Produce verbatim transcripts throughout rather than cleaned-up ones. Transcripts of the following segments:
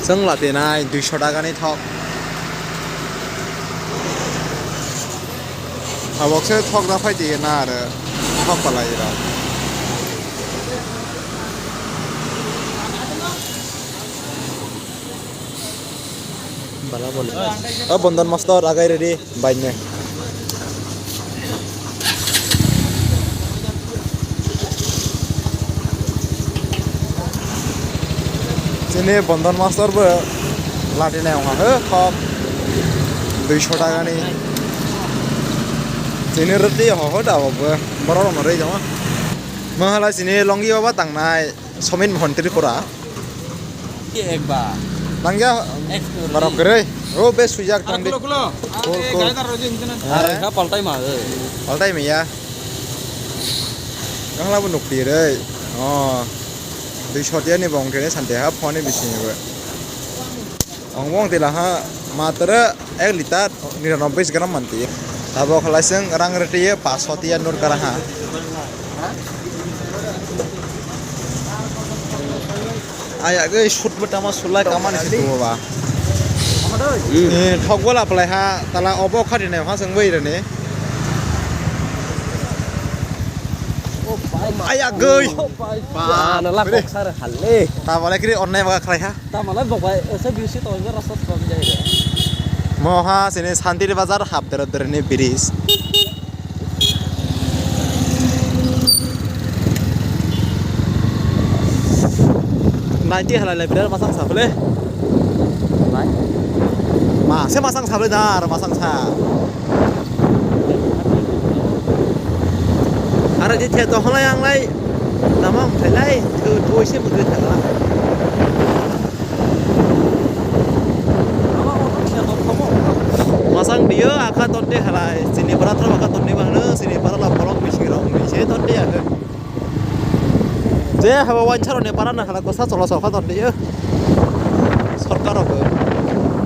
Tong latinai duiso taka ni thok. Abok se thok da phai di na aro thok palai rok. Bala bol. O Bondon Master agai ready. Bainne. Chini Bondon Master bo lati nai wngkha ho khok duiso taka ni. Chini rwtwi ho ho da bo borok rok no rwi tongo. Mahala chini Longi Baba tangnai. Somin Mohon Tripura. Ye ek bar. Nangya. Ek story. Barok kwrwi. O be swijak tangdi. Kulo, kulo. Cool, cool. Are ka paltai ma. Paltai ma ya. Kangla bo nukpi rwi. Oh. Dui sotia ni bong kene sante ha phone ni bising bo. Ong bong tila ha matra ek litar niranobboi gram manti. Abo khalai seng rang reti ye paso tia nur kara ha. Aya ge shoot bo tama sulai kamani se tuwa ba. Hmm. Eh, thok bola palai ha tala obo khati nai ha seng bai rene. Aya ge. Ba, na la kok sar halle. Ta bole kri onnai ba khlai ha. Tamalai bokbai, ese bisi to ibe rasa srom jai re. Moha sini Santiri Bazar hap dere dere ni bridge. Naiti halai lai bidar masang saple. Lai. Ma, se masang saple dar, masang sa. Aro je the to halai ang lai. Tama mthai lai, thu, thu se mudui thang la. Masang dio aka tonte halai, chini para thro aka tonte mangno, chini para la bolok bising rok ni se tonte aka. Je habo wansaro ne para na hala kosa cholo cholo tonte yo. Sorkar rok.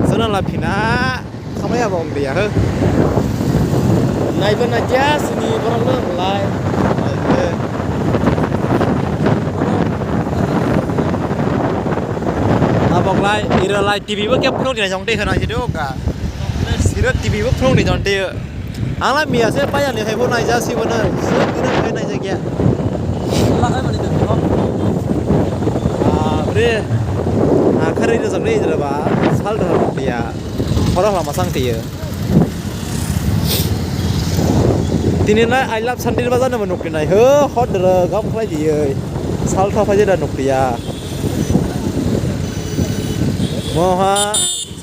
Sona la phina. Khamaya bo wng ya, he. Naiba naikya, sini borok no lai. Tabok lai, ira lai, T V bo khe phunuk ni jong tei hwnai si do ka. Siro T V bo phunuk ni jong tei. Ang lai miya se paya ni hai bo naija si bo na. Siro tino hai naija kya. Lagai mani to. Ah, bre. Ah, khare ira jong tei ira ba. Sal da ya. Horo lama sang twi. Tini nai I love Santir Bazar no nukti nai ho hot dra gam khlai di. Sal tha phaje da nukti ya. Moha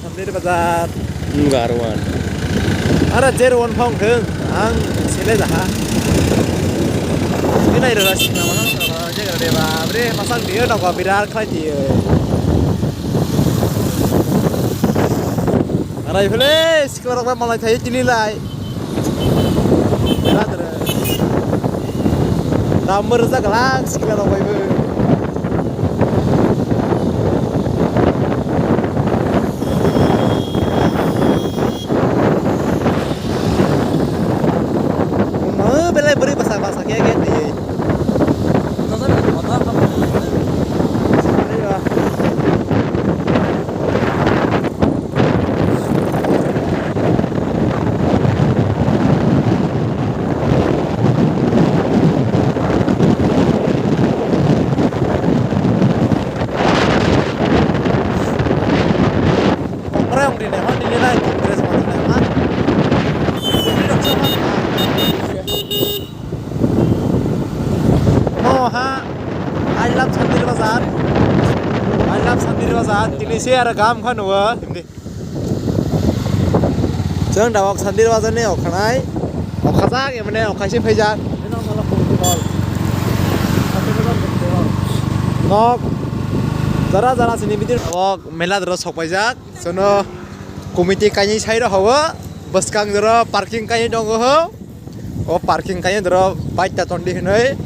Santir Bazar. Number one. Ara zero one phong thung ang sele jaha. Ini nai rara sing lama nang rara jaga de ba bre masang dia nokwa birar khlai di. Arai phele sikla rok bai malai thai tini lai. Mela dere. Damar jak lang sikla rok bai bo. Mo belai beri basa basa kya kya tei. Ore ong dine, hon dine lai, dress ma dine, ha? Mo ha, I love Santir Bazar. I love Santir Bazar. Tini se aro gam kha nuwa. Chwng da ok Santir Bazar ni okhanai. Okhajak emne okhaise phaijak. Nok. Jara jara sini bidir. Ok mela doro sok paijak. Sono committee kainwi sai rok hawo, bwskang jora parking kainwi tongo ho. O parking kainwi jora bike ta tondi hinwi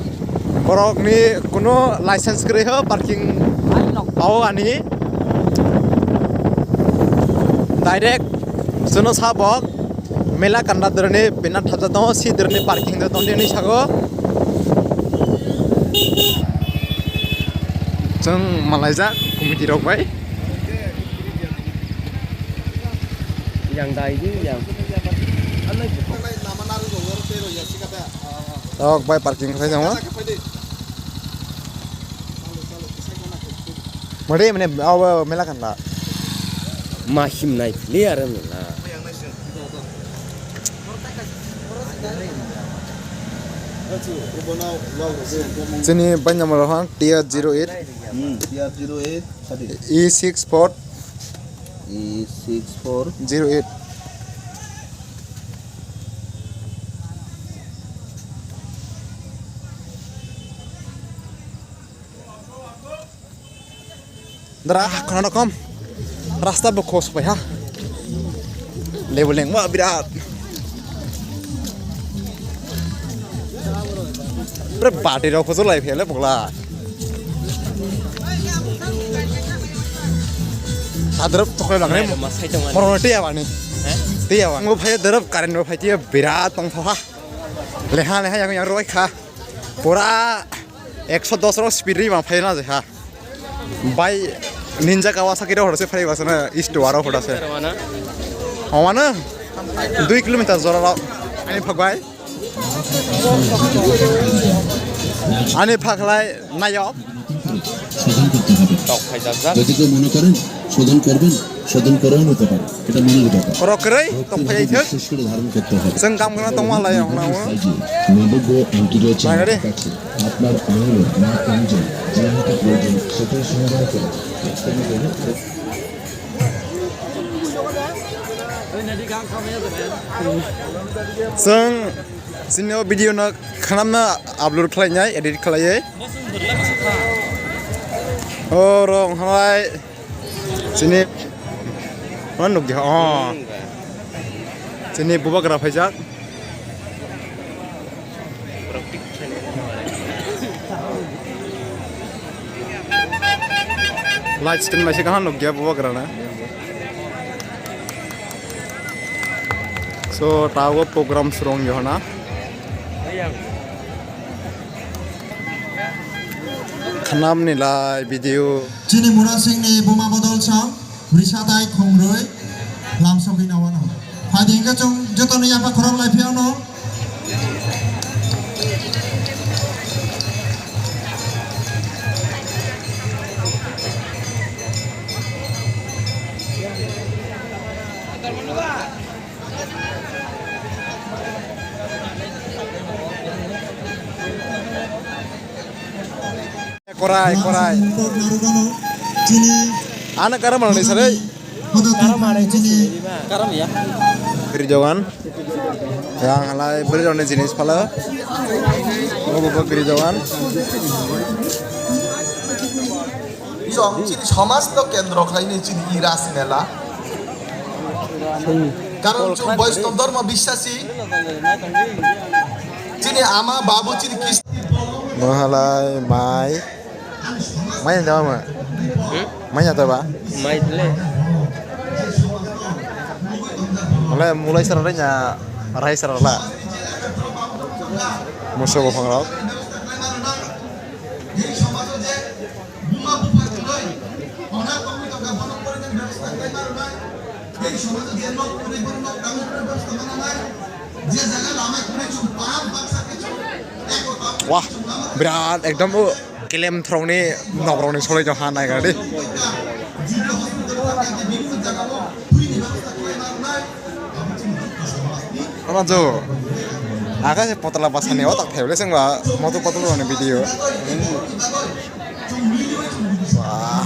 borok ni kuno license kwrwi ho parking. Ai nok. Ao ani direct sono sabok mela kanda doroni bena thapjak tongo si doroni parking do tondi hinwi sago. Chwng malaijak committee rok bai. Yang dai di yang. Tok bai parking khai jang. Mare mane awa mela kan la. Ma him nai player mela. Chini bai number han T R zero eight. Hmm, T R zero eight. E six four. E six four. Zero eight. Dara, kono rokom. Rasta bo khos pai ha. Lebu lengma birat. Pre bati rok khos lai phele bogla. Sadrop chokle lang re. Moro tiya bani. Tiya bani. Ngo phai drop current bo phai tiya birat tong tho ha. Leha leha yang yang roi kha. Pura ekso dos ro speed ri ma phai na je ha. Bai Ninja Kawasaki ro horse phai basa na east waro hoda se. Hawana dui kilometer jora ro. Ani phak bai. Ani phak lai nayo. শোধন করতে হবে। Tok khai jak jak. যদি কেউ মনে করেন শোধন করবেন, শোধন করেও নিতে পারেন। এটা মনের ব্যাপার। Oro kwrwi, tok phai thok. বিশেষ করে ধারণ করতে হবে। Chwng kam gana tongma lai ong na o. সাইজে নবব্য অ্যান্টিরোচন Nai re. আছে। আপনার আঙুলে না কমজোর, যে হাতে প্রয়োজন, সেটাই সমাধান করুন। Chwng chini o video no khanamna upload khlainai, edit khlaiwi. Oro wngkha lai. Chini, ma nukdi, oh. Chini bubagra phaijak. Light sting lai se kaham nukya bubagra na. So, tago program surong yohona. Khanam ni lai video. Chini Murasing ni buma bodol sang, risa tai khongroi, lamsogwi nawano. Phai di hwnkhe chwng jotono yapha khorok lai phiyano. Korai, korai. Ano karam manwi sarai. Karam ya. Bri Jogan. Yang halai bri roni jinis phala. Obo bo bri Jogan. Chwng chini somajno kendro khlainai chini e Ras Mela. Karon chwng Vaishnav dhormo biswasi. Chini ama babu chini Krishna. Mahalai mai. Mai na ba? Hmm? Mai na ba? Mai le. Mulai mulai sara nya rai sara la. Musa bopang rok. Wah, birat ekdom o kelem throngni nokrokni solai jong ha naigra di. Ama jo, aga se potla basani o tak thaible sengba moto potla ni video. Wah.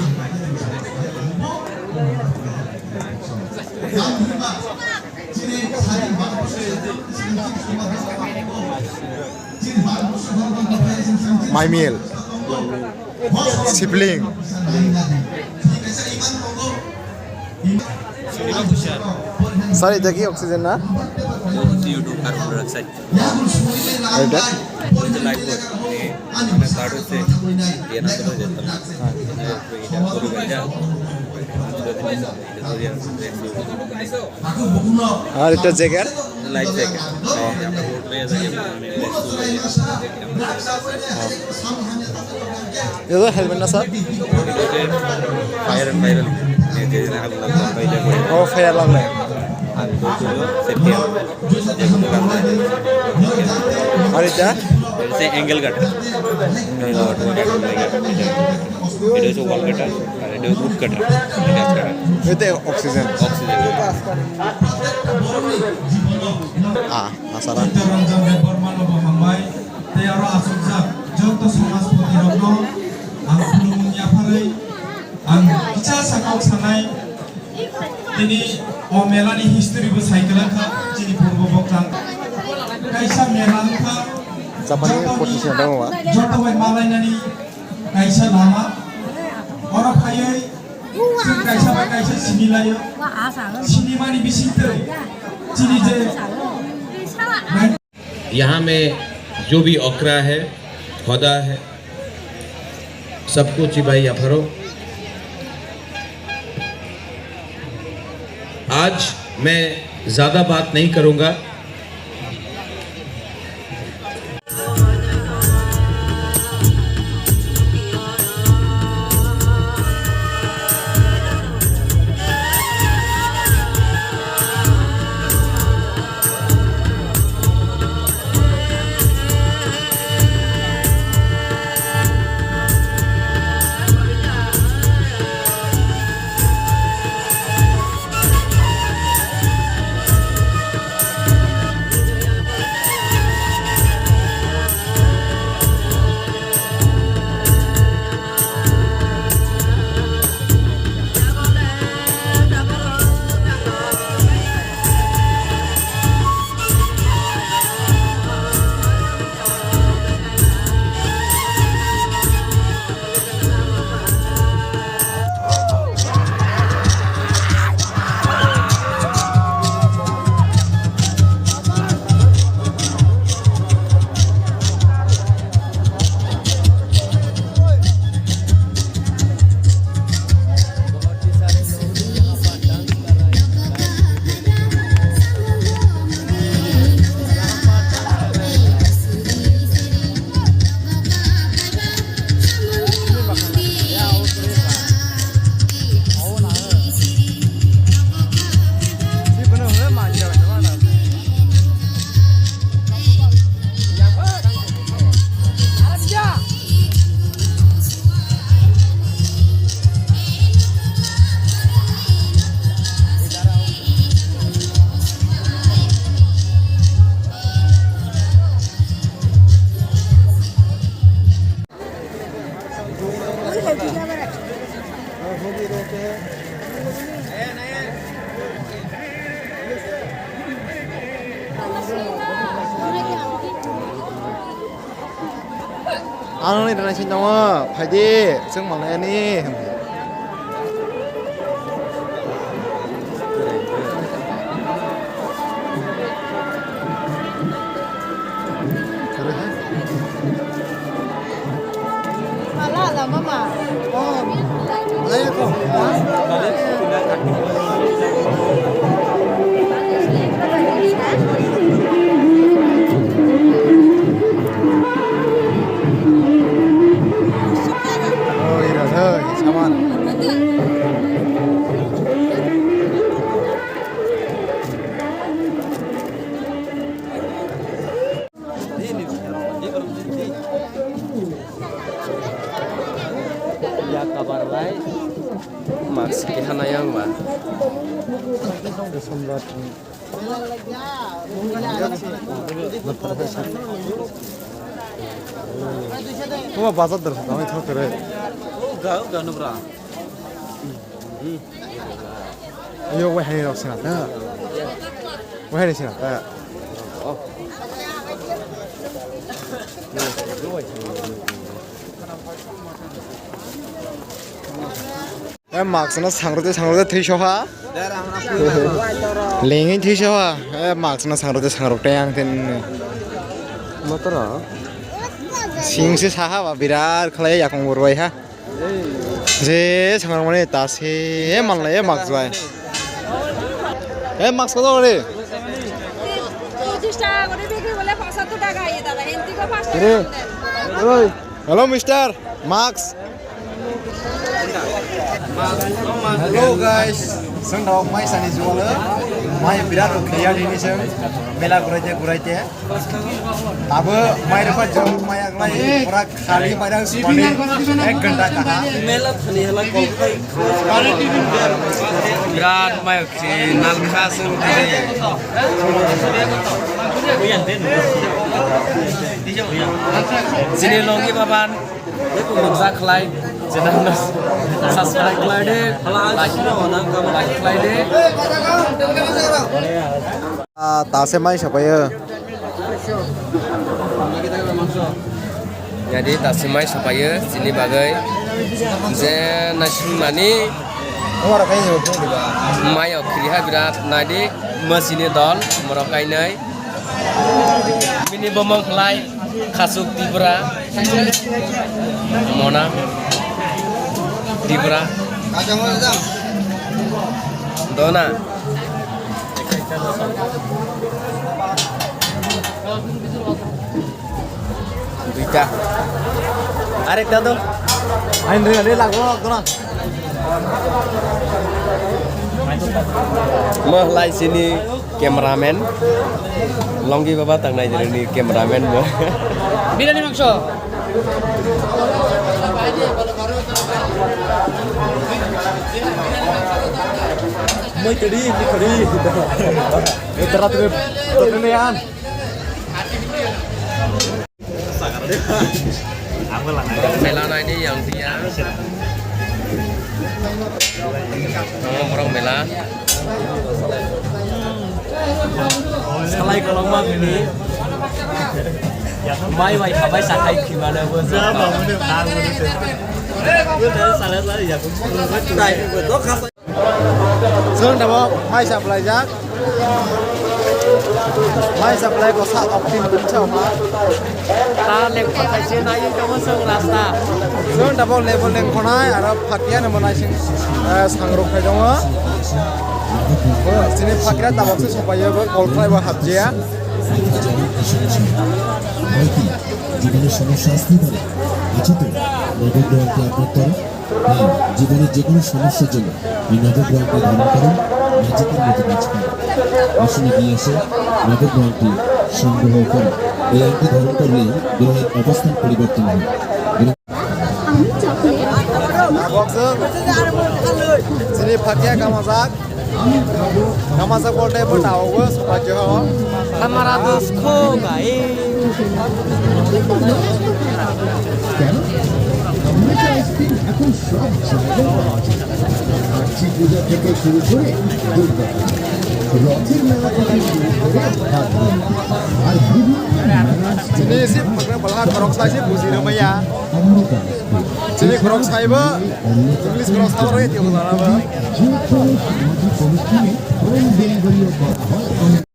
Maimil. Sibling. Sir, এটা কি oxygen না? Itu live buat. Ini, ini card itu. Dia nak terus ya, tenang. Ini, ini, ini, ini. Sudah, sudah, sudah. Ar ekta jacket. Life jacket. Oh. Itu helmet na, sir? Fire and fire. Oh, fire lang na. Safety. Are এটা? এটা হচ্ছে angle cutter। Angle cutter। এটা হচ্ছে wall cutter, আর এটা হচ্ছে wood cutter, এটা gas cutter। এটা oxygen। Oxygen। Ah, nasara. Ranjan Debbarma no bo hambai, tei aro aswkjak joto samajpati rokno ang khulumung yapharwi ang kisa sakao sanai. Tini o mela ni history bo sai kwlak kha, chini purbo boktan. Kaisa mela wngkha Japan ni jotoni, politician damo ba? Joto bai malainani kaisa lama. Oro phaiwi chwng kaisa bai kaisa sinilaio. Sinimani bisingtwi chini je यहाँ में जो भी ओकरा है, खोदा है, सबको चिबाई अफरो। आज मैं ज़्यादा बात नहीं करूँगा। Ano ni rana sing tongo, phaidi, chwng mangnai ani. Ya kabar lai. Mask keha nai ang ba. Tuma bazar dar sa tamai thok re. Ga ga nubra. Ayo, wai hai rok sina ta. Wai hai sina ta. Eh, mask no sangrode sangrode thwi soha. Lengwi thwi soha. Eh, mask no sangrode sangrok tei ang ten. Motora. Sing se saha ba birat khlai yakung burbai ha. Je sangrok mani ta se, eh, manlai, eh, mask bai. Eh, mask ko dore. পঁচিশ টাকা করে বিক্রি করলে পঁচাত্তর টাকা হয় দাদা, এনতিকে পাঁচ টাকা রে, কম দেন। ওই। Hello, mister. Mask. Hello, guys. Chwng rok mai sani jualo, mai birat rok kheya nini chwng mela guraite guraite. Abo mai rok jong mai aglai pura khali mai rang sumani ek ghanta kaha. Mela thani hala kolkhai. Birat mai khi nalkha chwng tini. Chini logi baban. Nukjak khlai, channel no subscribe khlai di, like, like khlai di. Ah, ta se mai sapaio. Jadi ta se mai sapaio, chini bagwi je naisingmani mai o khiriha birat naidi, masini dol, morok kainai. Bini bumung khlai Khasuk Tripura. Mona Tripura. Dona. Duita. Arekta do. Ain re, re lago, dona. Mo lai sini. Cameraman, Longgi Baba tangnai jeroni cameraman bo. Birani mangso. Moi tadi, ini tadi. Eh, terat, terat, terat, terat, terat. Mela naini yang dia. Tamo borok mela. Salai kolokma bini. Mai bai habai sakai khimana bo. Salai salai ya. Chwng tabok mai supply jak. Mai supply ko sa oktin pungsa ma. Ta lek patai se nai tamo chwng rasta. Chwng tabok level leng khonai aro phakia ni monai sing, eh, sangrok khai dongo. Bo chini phakia tabok se sopai bo kol khlai bo hapjia. জীবনের সমস্যা আসতেই পারে, আছে তো নগদ গ্রহণ ক্লাব দপ্তর। হ্যাঁ, জীবনের যে কোনো সমস্যার জন্য এই নবগ্রহণটি ধারণ করুন, ম্যাজিকের মতো কাজ করে। আসুন এগিয়ে এসে নবগ্রহণটি সংগ্রহ করুন। এই আংটি ধারণ করলে গ্রহের অবস্থান পরিবর্তন হয়। Boxer, sini pakai kamajak. Kamasa kol tei bo tabok bo sopai je ho. Kamara dos kho gai. কেন? আমরা তো আইসক্রিম এখন সব জায়গায় পাওয়া যায়। আর্চি পূজা থেকে শুরু করে দুর্গা পূজা, রথের মেলা থেকে শুরু করে ভাদু, আর বিভিন্ন মেলা Sini si pagre bala korok sai si buji na maya. অন্নদান। Sini korok sai bo, English korok sai bo, radio ko jana bo. যে কোনো সামাজিক অনুষ্ঠানে হোম ডেলিভারিও করা হয়।